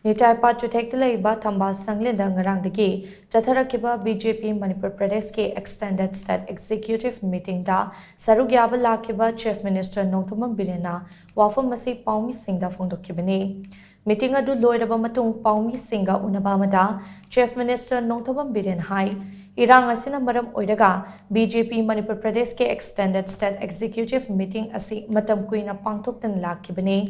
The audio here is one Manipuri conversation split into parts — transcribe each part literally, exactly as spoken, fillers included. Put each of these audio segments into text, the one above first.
ꯅꯤꯇꯥꯏꯄꯥ ꯆꯨꯊꯦꯛꯇ ꯂꯩꯕ ꯊꯝꯕꯥꯜ ꯁꯪꯂꯦꯟꯗ ꯉꯔꯥꯡꯗꯒꯤ ꯆꯠꯊꯔꯛꯈꯤꯕ ꯕꯤ ꯖꯦ ꯄꯤ ꯃꯅꯤꯄꯨꯔ ꯄ꯭ꯔꯗꯦꯁꯀꯤ Extended State Executive Meetingꯗ ꯁꯔꯨꯛ ꯌꯥꯕ ꯂꯥꯛꯈꯤꯕ Chief Minister ꯅꯣꯡꯊꯣꯝꯕꯝ ꯕꯤꯔꯦꯟꯅ ꯋꯥꯐꯝ ꯑꯁꯤ ꯄꯥꯎꯃꯤꯁꯤꯡꯗ ꯐꯣꯡꯗꯣꯛꯈꯤꯕꯅꯤ꯫ Meeting ꯑꯗꯨ ꯂꯣꯏꯔꯕ ꯃꯇꯨꯡ ꯄꯥꯎꯃꯤꯁꯤꯡꯒ ꯎꯅꯕ ꯑꯃꯗ Chief Minister ꯅꯣꯡꯊꯣꯝꯕꯝ ꯕꯤꯔꯦꯟ ꯍꯥꯏ, ꯏꯔꯥꯡ ꯑꯁꯤꯅ ꯃꯔꯝ ꯑꯣꯏꯔꯒ ꯕꯤ ꯖꯦ ꯄꯤ ꯃꯅꯤꯄꯨꯔ ꯄ꯭ꯔꯗꯦꯁꯀꯤ Extended State Executive Meeting ꯑꯁꯤ ꯃꯇꯝ ꯀꯨꯏꯅ ꯄꯥꯡꯊꯣꯛꯇꯅ ꯂꯥꯛꯈꯤꯕꯅꯤ꯫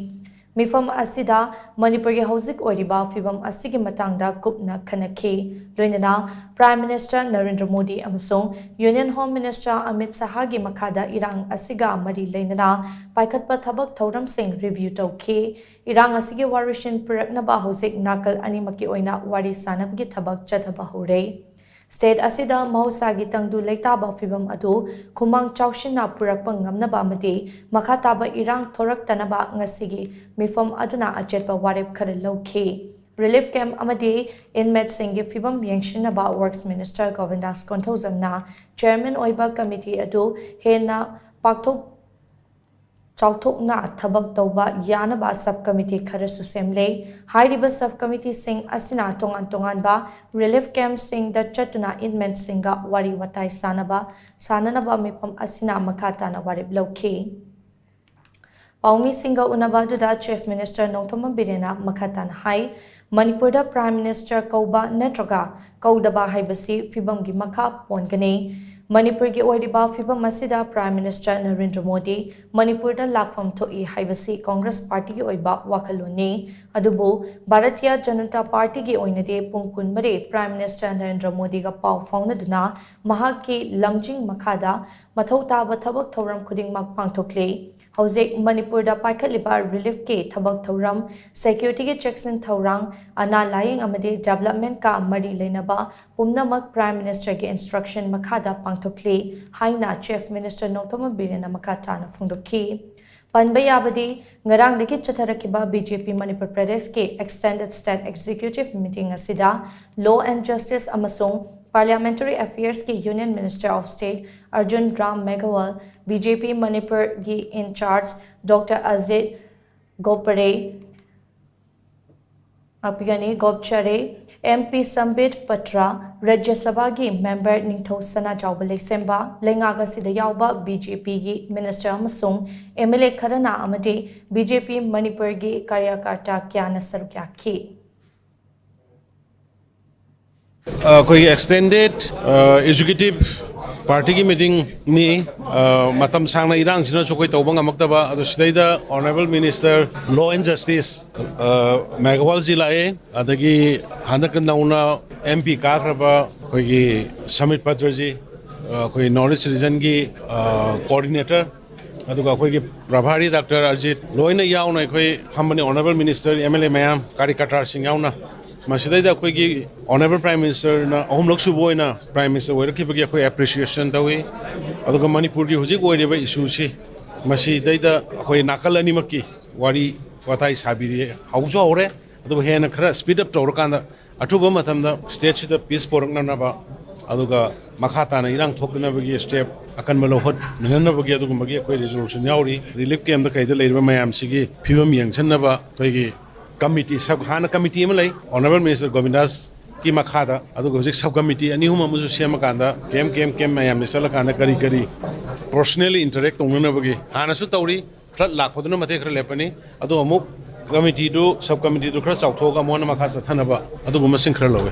ꯃꯤꯐꯝ ꯑꯁꯤꯗ ꯃꯅꯤꯄꯨꯔꯒꯤ ꯍꯧꯖꯤꯛ ꯑꯣꯏꯔꯤꯕ ꯐꯤꯕꯝ ꯑꯁꯤꯒꯤ ꯃꯇꯥꯡꯗ ꯀꯨꯞꯅ ꯈꯟꯅꯈꯤ꯫ ꯂꯣꯏꯅꯅ Prime Minister ꯅꯔꯦꯟꯗ꯭ꯔ ꯃꯣꯗꯤ ꯑꯃꯁꯨꯡ Union Home Minister ꯑꯃꯤꯠ ꯁꯍꯥꯒꯤ ꯃꯈꯥꯗ ꯏꯔꯥꯡ ꯑꯁꯤꯒ ꯃꯔꯤ ꯂꯩꯅꯅ ꯄꯥꯏꯈꯠꯄ ꯊꯕꯛ ꯊꯧꯔꯝꯁꯤꯡ review ꯇꯧꯈꯤ꯫ ꯏꯔꯥꯡ ꯑꯁꯤꯒꯤ ꯋꯥꯔꯣꯏꯁꯤꯟ ꯄꯨꯔꯛꯅꯕ ꯍꯧꯖꯤꯛ ꯅꯥꯀꯜ ꯑꯅꯤꯃꯛꯀꯤ ꯑꯣꯏꯅ ꯋꯥꯔꯤ ꯁꯥꯅꯕꯒꯤ ꯊꯕꯛ ꯆꯠꯊꯕ ꯍꯧꯔꯦ꯫ State ꯑꯁꯤꯗ ꯃꯍꯧꯁꯥꯒꯤ ꯇꯪꯗꯨ ꯂꯩꯇꯥꯕ ꯐꯤꯕꯝ ꯑꯗꯨ ꯈꯨꯃꯥꯡ ꯆꯥꯎꯁꯤꯟꯅ ꯄꯨꯔꯛꯄ ꯉꯝꯅꯕ ꯑꯃꯗꯤ ꯃꯈꯥ ꯇꯥꯕ ꯏꯔꯥꯡ ꯊꯣꯔꯛꯇꯅꯕ ꯉꯁꯤꯒꯤ ꯃꯤꯐꯝ ꯑꯗꯨꯅ ꯑꯆꯦꯠꯄ ꯋꯥꯔꯦꯞ ꯈꯔ ꯂꯧꯈꯤ꯫ Relief camp ꯑꯃꯗꯤ inmateꯁꯤꯡꯒꯤ ꯐꯤꯕꯝ ꯌꯦꯡꯁꯤꯟꯅꯕ Works Minister ꯒꯣꯕꯤꯟꯗꯥꯁ ꯀꯣꯟꯊꯧꯖꯝꯅ chairman ꯑꯣꯏꯕ committee ꯑꯗꯨ ꯍꯦꯟꯅ ꯄꯥꯛꯊꯣꯛ ꯆꯥꯎꯊꯣꯛꯅ ꯊꯕꯛ ꯇꯧꯕ ꯌꯥꯅꯕ sub committee ꯈꯔꯁꯨ ꯁꯦꯝꯂꯦ꯫ ꯍꯥꯏꯔꯤꯕ sub committeeꯁꯤꯡ ꯑꯁꯤꯅ ꯇꯣꯉꯥꯟ ꯇꯣꯉꯥꯟꯕ relief campꯁꯤꯡꯗ ꯆꯠꯇꯨꯅ inmateꯁꯤꯡꯒ ꯋꯥꯔꯤ ꯋꯥꯇꯥꯏ ꯁꯥꯅꯕ ꯁꯥꯅꯅꯕ ꯃꯤꯐꯝ ꯑꯁꯤꯅ ꯃꯈꯥ ꯇꯥꯅ ꯋꯥꯔꯦꯞ ꯂꯧꯈꯤ꯫ ꯄꯥꯎꯃꯤꯁꯤꯡꯒ ꯎꯅꯕ ꯑꯗꯨꯗ Chief Minister ꯅꯣꯡꯊꯣꯝꯕꯝ ꯕꯤꯔꯦꯟꯅ ꯃꯈꯥ ꯇꯥꯅ ꯍꯥꯏ, ꯃꯅꯤꯄꯨꯔꯗ Prime Minister ꯀꯧꯕ ꯅꯠꯇ꯭ꯔꯒ ꯀꯧꯗꯕ ꯍꯥꯏꯕꯁꯤ ꯐꯤꯕꯝꯒꯤ ꯃꯈꯥ ꯄꯣꯟꯒꯅꯤ꯫ ꯃꯅꯤꯄꯨꯔꯒꯤ ꯑꯣꯏꯔꯤꯕ ꯐꯤꯕꯝ ꯑꯁꯤꯗ Prime Minister ꯅꯔꯦꯟꯗ꯭ꯔ ꯃꯣꯗꯤ ꯃꯅꯤꯄꯨꯔꯗ ꯂꯥꯛꯐꯝ ꯊꯣꯛꯏ ꯍꯥꯏꯕꯁꯤ Congress Partyꯒꯤ ꯑꯣꯏꯕ ꯋꯥꯈꯜꯂꯣꯟꯅꯤ꯫ ꯑꯗꯨꯕꯨ ꯚꯥꯔꯇꯤꯌ ꯖꯅꯇꯥ Partyꯒꯤ ꯑꯣꯏꯅꯗꯤ ꯄꯨꯡ ꯀꯨꯟꯃꯔꯤ Prime Minister ꯅꯔꯦꯟꯗ꯭ꯔ ꯃꯣꯗꯤꯒ ꯄꯥꯎ ꯐꯥꯎꯅꯗꯨꯅ ꯃꯍꯥꯛꯀꯤ ꯂꯝꯖꯤꯡ ꯃꯈꯥꯗ ꯃꯊꯧ ꯇꯥꯕ ꯊꯕꯛ ꯊꯧꯔꯝ ꯈꯨꯗꯤꯡꯃꯛ ꯄꯥꯡꯊꯣꯛꯂꯤ꯫ ꯍꯧꯖꯤꯛ ꯃꯅꯤꯄꯨꯔꯗ ꯄꯥꯏꯈꯠꯂꯤꯕ reliefꯀꯤ ꯊꯕꯛ ꯊꯧꯔꯝ, securityꯒꯤ ꯆꯦꯛꯁꯤꯟ ꯊꯧꯔꯥꯡ, ꯑꯅꯥ ꯂꯥꯌꯦꯡ ꯑꯃꯗꯤ developmentꯀ ꯃꯔꯤ ꯂꯩꯅꯕ ꯄꯨꯝꯅꯃꯛ Prime Ministerꯒꯤ instruction ꯃꯈꯥꯗ ꯄꯥꯡꯊꯣꯛꯂꯤ ꯍꯥꯏꯅ Chief Minister ꯅꯣꯡꯊꯣꯝꯕꯝ ꯕꯤꯔꯦꯟꯅ ꯃꯈꯥ ꯇꯥꯅ ꯐꯣꯡꯗꯣꯛꯈꯤ꯫ ꯄꯟꯕ ꯌꯥꯕꯗꯤ, ꯉꯔꯥꯡꯗꯒꯤ ꯆꯠꯊꯔꯛꯈꯤꯕ ꯕꯤ ꯖꯦ ꯄꯤ ꯃꯅꯤꯄꯨꯔ ꯄ꯭ꯔꯗꯦꯁꯀꯤ Extended State Executive Meeting ꯑꯁꯤꯗ Law and Justice ꯑꯃꯁꯨꯡ Parliamentary Affairsꯀꯤ Union Minister of State Arjun Ram Meghwal, B J P ꯃꯅꯤꯄꯨꯔꯒꯤ in charge Doctor ꯑꯖꯤꯠ ꯒꯣꯄꯔꯦ, ꯉꯥꯛꯄꯤꯒꯅꯤ꯫ ꯒꯣꯞ ꯆꯔꯦ꯫ ꯑꯦꯝ ꯄꯤ ꯁꯝꯕꯤꯠ ꯄꯇ꯭ꯔ, ꯔꯥꯖ꯭ꯌ ꯁꯚꯥꯒꯤ ꯃꯦꯝꯕꯔ ꯅꯤꯡꯊꯧ ꯁꯅꯥꯖꯥꯎꯕ ꯂꯩꯁꯦꯝꯕ, ꯂꯩꯉꯥꯛ ꯑꯁꯤꯗ ꯌꯥꯎꯕ ꯕꯤ ꯖꯦ ꯄꯤꯒꯤ ꯃꯤꯅꯤꯁꯇꯔ ꯑꯃꯁꯨꯡ ꯑꯦꯝ ꯑꯦꯜ ꯑꯦ ꯈꯔꯅ ꯑꯃꯗꯤ ꯕꯤ ꯖꯦ ꯄꯤ ꯃꯅꯤꯄꯨꯔꯒꯤ ꯀꯥꯔꯌꯀꯔꯇꯥ ꯀꯌꯥꯅ ꯁꯔꯨꯛ ꯌꯥꯈꯤ꯫ ꯑꯩꯈꯣꯏꯒꯤ ꯑꯦꯛꯁꯇꯦꯟꯗꯦꯠ ꯑꯦꯛꯖꯤꯀ꯭ꯌꯨꯇꯤꯞ ꯄꯥꯔꯇꯤꯒꯤ ꯃꯤꯇꯤꯡꯅꯤ꯫ ꯃꯇꯝ ꯁꯥꯡꯅ ꯏꯔꯥꯡꯁꯤꯅꯁꯨ ꯑꯩꯈꯣꯏ ꯇꯧꯕ ꯉꯝꯃꯛꯇꯕ, ꯑꯗꯣ ꯁꯤꯗꯩꯗ honourable minister law and justice ꯃꯦꯘꯋꯥꯜꯖꯤ ꯂꯥꯛꯑꯦ, ꯑꯗꯒꯤ ꯍꯟꯗꯛ ꯅꯧꯅ ꯑꯦꯝ ꯄꯤ ꯀꯥꯈ꯭ꯔꯕ ꯑꯩꯈꯣꯏꯒꯤ ꯁꯃꯤꯠ ꯄꯇ꯭ꯔꯖꯤ, ꯑꯩꯈꯣꯏ ꯅꯣꯔꯠ ꯏꯁ ꯔꯤꯖꯟꯒꯤ ꯀꯣꯑꯣꯔꯗꯤꯅꯦꯇꯔ, ꯑꯗꯨꯒ ꯑꯩꯈꯣꯏꯒꯤ ꯄ꯭ꯔꯚꯥꯔꯤ ꯗꯥꯛꯇꯔ ꯑꯖꯤꯠ ꯂꯣꯏꯅ ꯌꯥꯎꯅ ꯑꯩꯈꯣꯏ ꯐꯝꯕꯅꯤ, honourable minister, M L A ꯃꯌꯥꯝ, ꯀꯥꯔꯤꯀꯇꯥꯔꯁꯤꯡ ꯌꯥꯎꯅ꯫ ꯃꯁꯤꯗꯩꯗ ꯑꯩꯈꯣꯏꯒꯤ ꯑꯣꯅꯔꯦꯕꯜ ꯄ꯭ꯔꯥꯏꯝ ꯃꯤꯅꯤꯁꯇꯔꯅ ꯑꯍꯨꯝꯂꯛ ꯁꯨꯕ ꯑꯣꯏꯅ ꯄ꯭ꯔꯥꯏꯝ ꯃꯤꯅꯤꯁꯇꯔ ꯑꯣꯏꯔꯛꯈꯤꯕꯒꯤ ꯑꯩꯈꯣꯏ ꯑꯦꯄ꯭ꯔꯤꯁꯤꯌꯦꯁꯟ ꯇꯧꯏ꯫ ꯑꯗꯨꯒ ꯃꯅꯤꯄꯨꯔꯒꯤ ꯍꯧꯖꯤꯛ ꯑꯣꯏꯔꯤꯕ ꯏꯁꯨꯁꯤ, ꯃꯁꯤꯗꯩꯗ ꯑꯩꯈꯣꯏ ꯅꯥꯀꯜ ꯑꯅꯤꯃꯛꯀꯤ ꯋꯥꯔꯤ ꯋꯥꯇꯥꯏ ꯁꯥꯕꯤꯔꯤ, ꯍꯧꯁꯨ ꯍꯧꯔꯦ꯫ ꯑꯗꯨꯕꯨ ꯍꯦꯟꯅ ꯈꯔ ꯁ꯭ꯄꯤꯗ ꯑꯞ ꯇꯧꯔꯀꯥꯟꯗ ꯑꯊꯨꯕ ꯃꯇꯝꯗ ꯁ꯭ꯇꯦꯠꯁꯤꯗ ꯄꯤꯁ ꯄꯣꯔꯛꯅꯅꯕ, ꯑꯗꯨꯒ ꯃꯈꯥ ꯇꯥꯅ ꯏꯔꯥꯡ ꯊꯣꯛꯇꯅꯕꯒꯤ ꯁ꯭ꯇꯦꯞ ꯑꯀꯟꯕ ꯂꯧꯈꯠꯃꯤꯟꯅꯅꯕꯒꯤ ꯑꯗꯨꯒꯨꯝꯕꯒꯤ ꯑꯩꯈꯣꯏ ꯔꯤꯖꯣꯂꯨꯁꯟ ꯌꯥꯎꯔꯤ꯫ ꯔꯤꯂꯤꯐ ꯀꯦꯝꯞꯇ ꯀꯩꯗ ꯂꯩꯔꯤꯕ ꯃꯌꯥꯝꯁꯤꯒꯤ ꯐꯤꯕꯝ ꯌꯦꯡꯁꯤꯟꯅꯕ ꯑꯩꯈꯣꯏꯒꯤ ꯀꯃꯤꯇꯤ, ꯁꯕ, ꯍꯥꯟꯅ ꯀꯃꯤꯇꯤ ꯑꯃ ꯂꯩ, ꯑꯣꯅꯔꯦꯕꯜ ꯃꯤꯅꯤꯁꯇꯔ ꯒꯣꯕꯤꯟꯗꯥꯁꯀꯤ ꯃꯈꯥꯗ, ꯑꯗꯨꯒ ꯍꯧꯖꯤꯛ ꯁꯕ ꯀꯃꯤꯇꯤ ꯑꯅꯤ ꯑꯍꯨꯝ ꯑꯃꯁꯨ ꯁꯦꯝꯃꯀꯥꯟꯗ ꯀꯦꯝꯞ ꯀꯦꯝꯞ ꯀꯦꯝꯞ ꯃꯌꯥꯝꯗ ꯆꯠꯂꯀꯥꯟꯗ ꯀꯔꯤ ꯀꯔꯤ ꯄꯔꯁꯣꯅꯦꯜꯂꯤ ꯏꯟꯇꯔꯦꯛ ꯇꯧꯅꯅꯕꯒꯤ ꯍꯥꯟꯅꯁꯨ ꯇꯧꯔꯤ꯫ ꯐ꯭ꯂꯠ ꯂꯥꯛꯄꯗꯨꯅ ꯃꯇꯦꯛ ꯈꯔ ꯂꯦꯞꯄꯅꯤ, ꯑꯗꯣ ꯑꯃꯨꯛ ꯀꯃꯤꯇꯤꯗꯨ, ꯁꯕ ꯀꯃꯤꯇꯤꯗꯨ ꯈꯔ ꯆꯥꯎꯊꯣꯛꯑꯒ ꯃꯉꯣꯟꯗ ꯃꯈꯥ ꯆꯠꯊꯅꯕ ꯑꯗꯨꯒꯨꯝꯕꯁꯤꯡ ꯈꯔ ꯂꯧꯋꯤ꯫